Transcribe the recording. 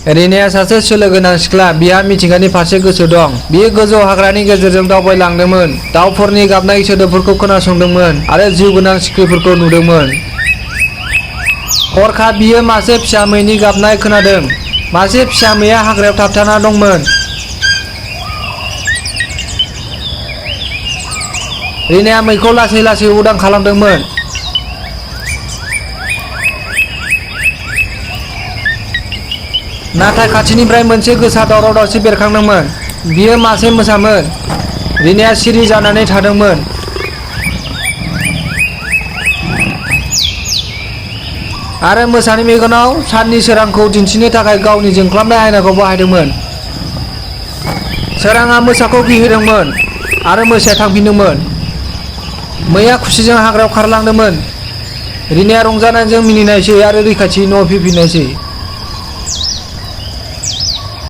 रिनाया सासे सोलो गोनां सिख्ला। बिहा मिथिंगानि फारसे गोसो दं। बियो गोजौ हाग्रानि गेजेरजों दावबायलांदोंमोन, दाउफोरनि गाबनाय सोदोबफोरखौ खोनासंदोंमोन आरो जिउ गोनां सिख्रिफोरखौ नुदोंमोन। हरखाब बियो मासे फिसा मैनि गाबनाय खोनादों। मासे फिसा मैया हाग्रायाव थाबथाना दंमोन। रिनाया मैखौ लासै लासै उदां खालामदोंमोन। नाथाय खाथिनिफ्राय मोनसे गोसा दावराव-दावसि बेरखांदोंमोन। बियो मासे मोसामोन। रिनाया सिरि जानानै थादोंमोन। आरो मोसानि मेगनाव साननि सोरांखौ दिन्थिनो थाखाय गावनि जोंख्लाबनाय आयनाखौ बाहायदोंमोन। सोरांआ मोसाखौ गिहोदोंमोन आरो मोसाया थांफिनदोंमोन। मैया खुसिजों हाग्रायाव खारलांदोंमोन। रिनाया रंजानायजों मिनिनायसै आरो रैखाथि न'आव फैफिननायसै।